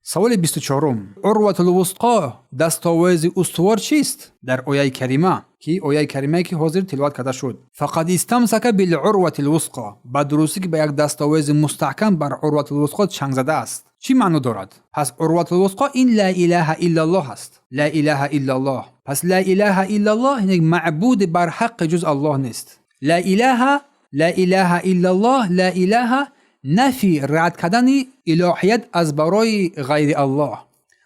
Саволи 24-ум: Урватул Вусқо, дастовези устувор чист? Дар ояи карима, ки ояи каримае, ки ҳозир тиловат карда шуд: فقد استمسك بالعروة الوثقى, ба дурустӣ, ки ба як дастовези мустаҳкам, бар Урватул Вусқо чанг задааст. Чӣ маъно дорад? Пас Урватул Вусқо ин ла илаҳа иллаллоҳ аст. Ла илаҳа иллаллоҳ. Пас ла илаҳа иллаллоҳ, як маъбуди барҳаққи ҷуз Аллоҳ нест. Ла илаҳа, ла илаҳа иллаллоҳ, ла илаҳа, нафи, рад кардани илоҳият аз барои ғайри Аллоҳ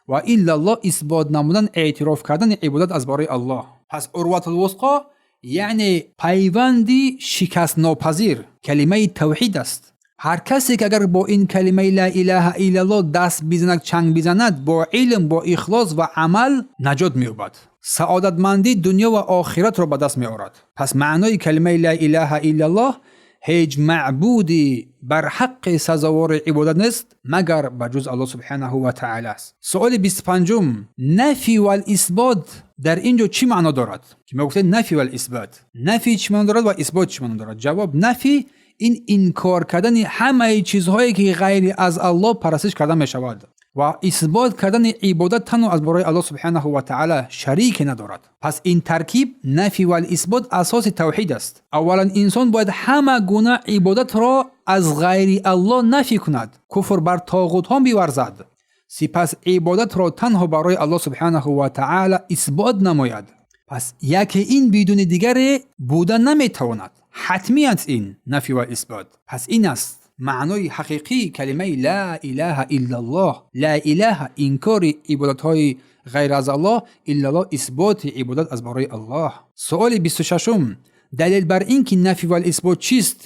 ва иллаллоҳ, исбот намудан, эътироф кардани ибодат аз барои Аллоҳ. Пас Урватул Вусқо, яъне пайванди шикастнопазир, калимаи тавҳид аст. Ҳар касе ки агар бо ин калимаи ла илаҳа иллаллоҳ даст бизанад, чанг бизанад, бо илм, бо ихлос ва амал наҷот меёбад, саодатмандии дунё ва охиратро ба даст меорад. Пас маънои калимаи ла илаҳа иллаллоҳ: ҳеҷ маъбуди барҳаққи сазовори ибодат нест, магар ба ҷуз Аллоҳ субҳанаҳу ва таъала аст. Суоли 25-ум: нафи вал исбот дар ин ҷо чӣ маъно дорад, ки мо гуфтем нафи вал исбот? Нафи чӣ маъно дорад ва исбот чӣ маъно дорад? Ҷавоб: нафи ин инкор кардани ҳамаи чизҳое, ки ғайри аз Аллоҳ парастиш карда мешавад, ва исбот кардани ибодат танҳо аз барои Аллоҳ субҳанаҳу ва таъала, шарике надорад. Пас ин таркиб, нафи вал исбот, асоси тавҳид аст. Аввалан, инсон бояд ҳама гуна ибодатро аз ғайри Аллоҳ нафӣ кунад, куфр бар тоғутҳо биварзад, сипас ибодатро танҳо барои Аллоҳ субҳанаҳу ва таъала исбот намояд. Пас яке ин бидуни дигаре буда наметавонад, ҳатмӣ аст ин нафи ва исбот. Пас ин аст маънои ҳақиқии калимаи ла илаҳа иллаллоҳ. Ла илаҳа, инкори ибодатҳои ғайр аз Аллоҳ, иллаллоҳ, исботи ибодат аз барои Аллоҳ. Суоли 26-ум: далел бар ин ки нафи вал исбот чист?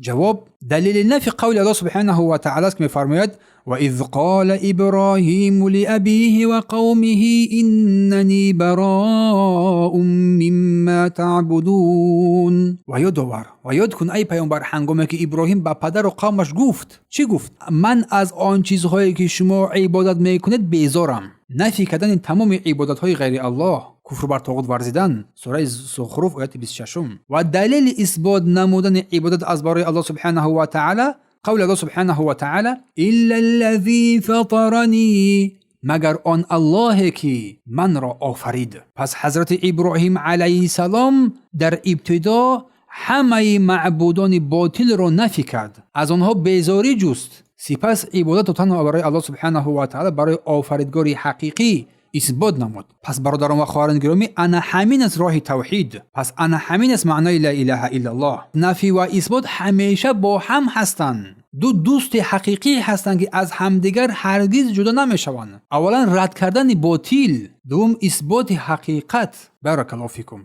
Ҷавоб: далели нафи қавли Аллоҳ субҳанаҳу ва таъала аст, ки мефармояд: وإذ قال إبراهيم لأبيه وقومه إنني براء مما تعبدون. Ва ёд овар, ва ёд кун, ай паёмбар, ҳангоме ки Иброҳим ба падару қавмаш гуфт. Чӣ гуфт? Ман аз он чизҳое, ки шумо ибодат мекунед, безорам. Нафӣ кардани тамоми ибодатҳои ғайри Аллоҳ, куфр бар тоғут варзидан. Сураи Зухруф, ояти 26-ум. Ва далели исбот намудани ибодат аз барои Аллоҳ субҳанаҳу ва таъала қавли Аллоҳ субҳанаҳу ва таъала: إلا الذي فطرني, магар он Аллоҳе, ки манро офарид. Пас ҳазрати Иброҳим алайҳиссалом дар ибтидо ҳамаи маъбудони ботилро нафӣ кард, аз онҳо безорӣ ҷуст, сипас ибодатро танҳо барои Аллоҳ субҳанаҳу ва таъала, барои офаридгори ҳақиқӣ исбот намуд. Пас, бародарон ва хоҳарони гиромӣ, ана ҳамин аст роҳи тавҳид. Пас ана ҳамин аст маънои ла илаҳа иллаллоҳ. Нафӣ ва исбот ҳамеша бо ҳам ҳастанд, ду дӯсти ҳақиқӣ ҳастанд, ки аз ҳамдигар ҳаргиз ҷудо намешаванд. Аввалан, рад кардани ботил, дуввум, исботи ҳақиқат. Баракаллоҳу фикум.